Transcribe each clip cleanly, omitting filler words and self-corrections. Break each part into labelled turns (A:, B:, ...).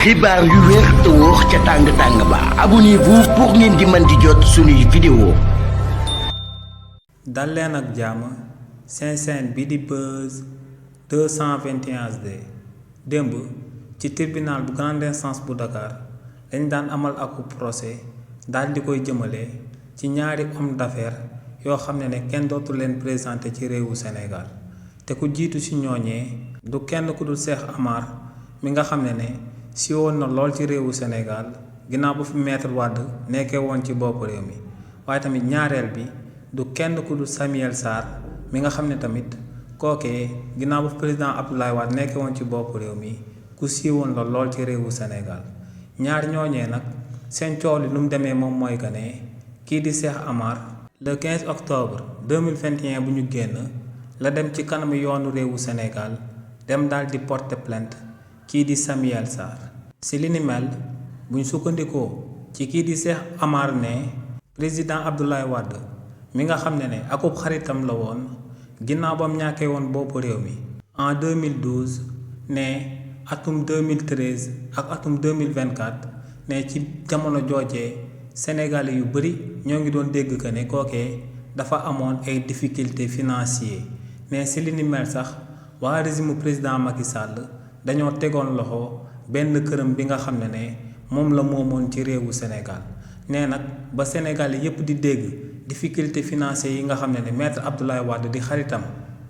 A: xibaar yu wér te wóor ca tàng-tàng ba abonnez-vous pour ngeen di mën di jot suñuy vidéo.
B: dal leen ak jàmm seen chaîne bi di Buzz 221 HD démb ci tribunal bu grande instance bu Dakar dañ daan amal aku procès daal di koy jëmale ci ñaari homme d'affaires yoo xam ne kenn dootu leen présenté ci réewu Sénégal te ku jiitu ci ñooñee du kenn ku dul Cheikh Amar mi nga xam ne si woon na lool ci réewu Sénégal ginnaaw bu fi Maître Wade nekkee woon ci bopp réew mi waaye tamit ñaareel bi du kenn ku dul Samuel Sarr mi nga xam ne tamit kookee ginnaaw bu fi président Abdoulaye Wade nekkee woon ci bopp réew mi ku siiwoon la lool ci réewu Sénégal ñaar ñooñee nag seen coow li nu mu demee moom mooy que ne kii di Cheikh Amar le 15 octobre 2021 bu ñu génn la dem ci kanamu yoonu réewu Sénégal dem daal di porter plainte kii di Samuel Sarr si li ni mel buñ sukkandikoo ci kii di Cheikh Amar ne président Abdoulaye Wade mi nga xam ne akub xaritam la woon ginnaaw bam ñàkkee woon boppu réew mi en 2012 ne atum 2013 ak atum 2024 ne ci jamono joojee Sénégalais yu bari ñoo ngi doon dégg que ne kookee dafa amoon ay difficultés financières ne si li ni mel sax waa régime président Macky Sall dañoo tegoon loxo benn këram bi nga xam ne moom la moomoon ci réewu Sénégal nee nag ba Sénégal yépp di dégg difficulté financière yi nga xam ne maître Abdoulaye Wade di xaritam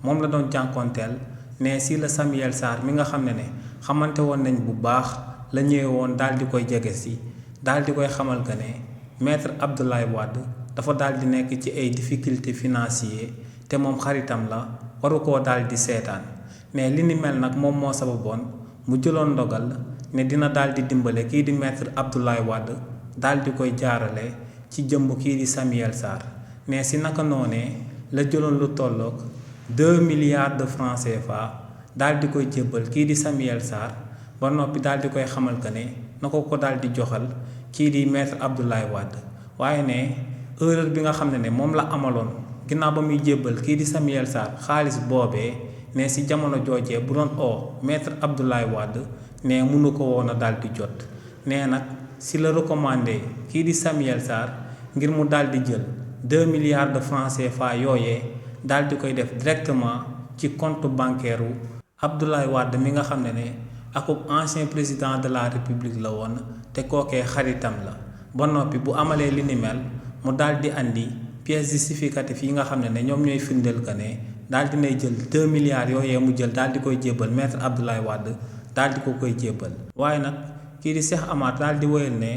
B: moom la doon jànkoonteel ne si la Samuel Sarr mi nga xam ne xamante woon nañ bu baax la ñëwee woon daal di koy jege si daal di koy xamal que ne maître Abdoulaye Wade dafa daal di nekk ci ay difficulté financière te moom xaritam la waru koo daal di seetaan mais li ni mel nag moom moo sababoon mu jëloon ndogal ne dina daal di dimbale kii di maître Abdoulaye Wade daal di koy jaarale ci jëmm kii di Samuel Sarr ne si naka noonee la jëloon lu tolloog 2 milliards de francs CFA daal di koy jébbal kii di Samuel Sarr ba noppi daal di koy xamal que ne na ko daal di joxal kii di maître Abdoulaye Wade waaye ne erreur bi nga xam ne moom la amaloon ginnaaw ba muy jébbal kii di Samuel Sarr xaalis boobee ne si jamono joojee bu doon maître Abdoulaye Wade ne mënu ko woon a daal di jot nee nag si la recommandé kii di Samuel Sarr ngir mu daal di jël 2 milliards de francs CFA yooyee daal di koy def directement ci compte bancaire wu Abdoulaye Wade mi nga xam ne akub ancien président de la république la woon te kookee xaritam la ba noppi bu amalee li ni mel mu daal di andi pièces justificatives yi nga xam ne ñoom ñooy firndeel que ne daal di nay jël 2 milliards yooyee mu jël daal di koy jébbal maître Abdoulaye Wade daal di ko koy jébbal waaye nag kii di Cheikh Amar daal di woyal ne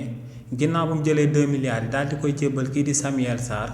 B: ginnaaw bu mu jëlee 2 milliards yi daal di koy jébbal kii di Samuel Sarr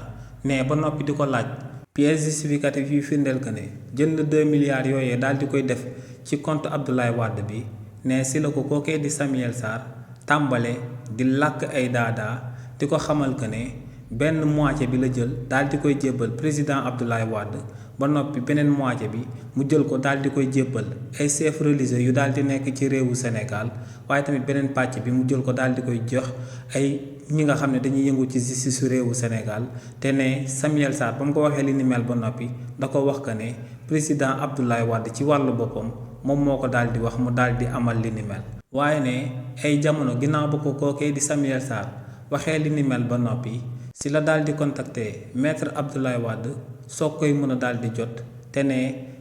B: ne ba noppi di ko laaj pièces justificatives yu firndeel que ne jël na 2 milliards yooyee daal di koy def ci compte Abdoulaye Wade bi ne si la ko kookee di Samuel Sarr tàmbale di làkk ay daadaa di ko xamal que ne benn moitié bi la jël daal di koy jébbal président Abdoulaye Wade ba noppi beneen moitié bi mu jël ko daal di koy jébbal ay chefs religieux yu daal di nekk ci réewu Sénégal waaye tamit beneen pàcc bi mu jël ko daal di koy jox ay ñi nga xam ne dañuy yëngu ci justice su réewu Sénégal te ne Samuel Sarr ba mu ko waxee li ni mel ba noppi da ko wax que ne président Abdoulaye Wade ci wàllu boppam moom moo ko daal di wax mu daal di amal li ni mel waaye ne ay jamono ginnaaw ba ko kookee di Samuel Sarr waxee li ni mel ba noppi si la daal di contacter maître Abdoulaye Wade soo koy mën a daal di jot te ne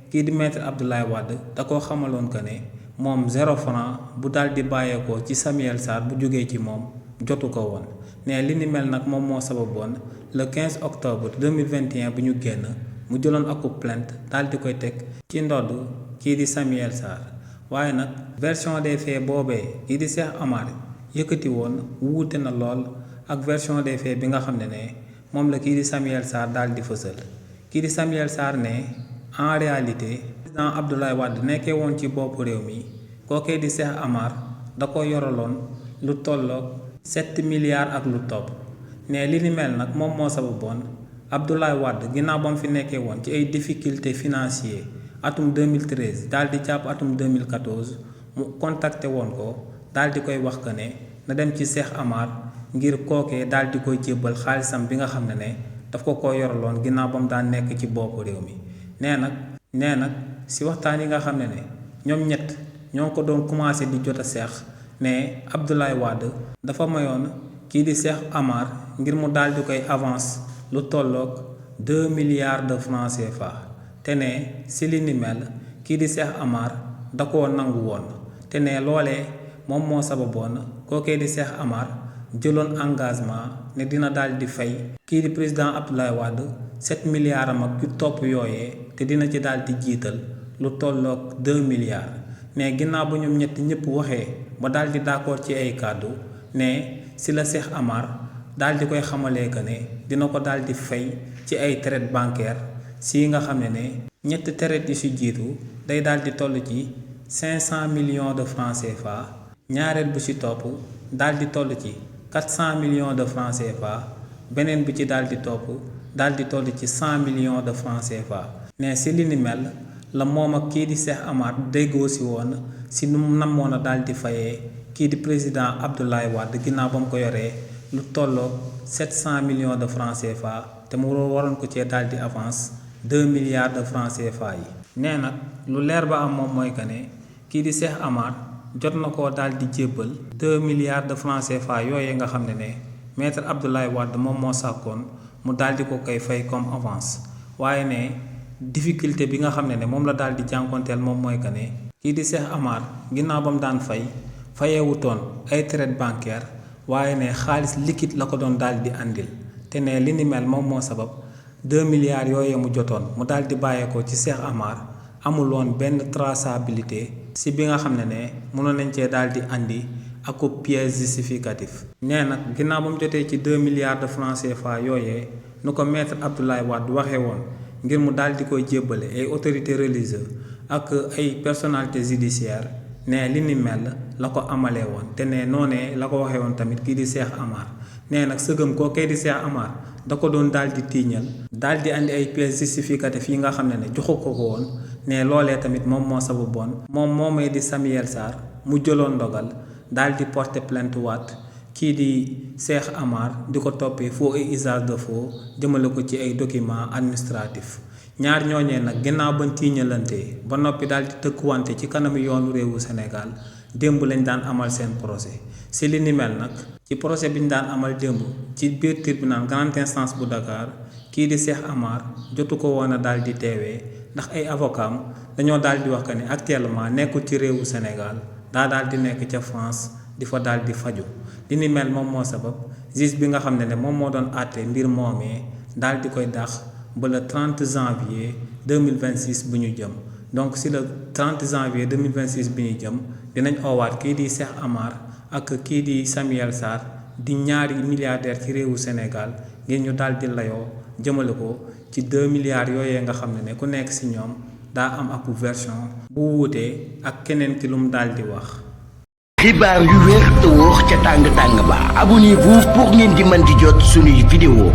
B: kii di maître Abdoulaye Wade da koo xamaloon que ne moom 0 franc bu daal di bàyyeekoo ci Samuel Sarr bu jógee ci moom jotu ko woon ne li ni mel nag moom moo sababoon le 15 octobre 2021 bu ñu génn mu jëloon akub plainte daal di koy teg ci ndodd kii di Samuel Sarr waaye nag version des faits boobee kii di Cheikh Amar yëkkati woon wuute na lool ak version des faits bi nga xam ne moom la kii di Samuel Sarr daal di fësal kii di Samuel Sarr ne en réalité président Abdoulaye Wade nekkee woon ci boppu réew mi kookee di Cheikh Amar da ko yoraloon lu tolloog 7 milliards ak lu topp ne li ni mel nag moom moo sababoon Abdoulaye Wade ginnaaw ba mu fi nekkee woon ci ay difficultés financières atum 2013 daal di jàpp atum 2014 mu contacté woon ko daal di koy wax que ne na dem ci Cheikh Amar ngir kookee daal di koy jébbal xaalisam bi nga xam ne daf ko yoraloon ginnaaw ba mu daan nekk ci boppu réew mi nee nag si waxtaan yi nga xam ne ñoom ñett ñoo ko doon commencé di jot a seex ne Abdoulaye Wade dafa mayoon kii di Cheikh Amar ngir mu daal di koy avance lu tolloog 2 milliards de francs CFA te ne si li ni mel kii di Cheikh Amar da koo nangu woon te ne loolee moom moo sababoon kookee di Cheikh Amar jëloon engagement ne dina daal di fay kii di président Abdoulaye Wade 7 milliards am ak yu topp yooyee te dina ci daal di jiital lu tolloog 2 milliards ne ginnaaw ba ñoom ñëpp waxee ba daal di d'accord ci ay kàddu ne si la Cheikh Amar daal di koy xamalee que ne dina ko daal di fay ci ay traite bancaire si nga xam ne ñetti traite yi si jiitu day daal di toll ci 500 millions de francs CFA ñaareel bu ci topp daal di toll ci 400 millions de francs CFA beneen bi ci daal di topp daal di toll ci 100 millions de francs CFA ne si li ni mel la moom ak kii di Cheikh Amar déggoo si woon si nu mu namoon a daal di fayee kii di président Abdoulaye Wade ginnaaw ba mu ko yoree lu tolloog 700 millions de francs CFA te mu waroon ko cee daal di avance 2 milliards de francs CFA yi. nee nag lu leer ba am moom mooy que ne kii di Cheikh Amar jot na koo daal di jébbal 2 milliards de francs CFA yooyu nga xam ne maître Abdoulaye Wade moom moo sàkkoon mu daal di ko koy fay comme avance waaye ne difficulté bi nga xam ne moom la daal di jànkonteel moom mooy que ne kii di Cheikh Amar ginnaaw ba mu daan fayeewutoon ay traite bancaire waaye ne xaalis liquide la ko doon daal di andil te ne li ni mel moom moo sabab 2 milliards yooyu mu jotoon mu daal di bàyyeekoo ci Cheikh Amar amul woon benn traçabilité si bi nga xam ne mënoon nañ cee daal di andi ak pièce justificatif. nee nag ginnaaw ba mu jotee ci 2 milliards de francs CFA yooyee nu ko maître Abdoulaye Wade waxee woon ngir mu daal di koy jébbale ay autorités religieuses ak ay personnalités judiciaires ne li ni mel la ko amalee woon te ne noonee la ko waxee woon tamit kii di Cheikh Amar nee nag sëgëm koo kii di Cheikh Amar da ko doon daal di tiiñal daal di andi ay pièces justificatives yi nga xam ne joxu ko woon ne loolee tamit moom moo sababoon moom moomee di Samuel Sarr mu jëloon ndogal daal di porter plainte waat kii di Cheikh Amar di ko toppee faux et usage de faux jëmale ko ci ay documents administratifs ñaar ñooñee nag ginnaaw bañ tiiñalantee ba noppi daal di tëkkuwante ci kanamu yoonu réewu Sénégal démb lañ daan amal seen procès si li ni mel nag ci procès bi ñu daan amal démb ci biir tribunal grande instance bu Dakar kii di Cheikh Amar jotu ko woon a daal di teewee ndax ay avocat dañoo daal di wax que ne actuellement nekkul ci réewu Sénégal daa daal di nekk ca France di fa daal di faju li ni mel moom moo sabab juge bi nga xam ne moom moo doon àtte mbir moomee daal di koy dax ba le 30 janvier 2026 bu ñu jëm donc si le 30 janvier 2026 bi ñu jëm dinañ oowaat kii di Cheikh Amar ak kii di Samuel Sarr di ñaari milliardaire ci réewu Sénégal ngir ñu daal di layoo jëmale ko ci 2 milliards yooyee nga xam ne ku nekk si ñoom daa am ab version bu wuutee ak keneen ki lu mu daal di wax.
A: xibaar yu wér te wóor ca tàng tàng ba abonnez-vous pour ngeen di mën di jot suñuy vidéo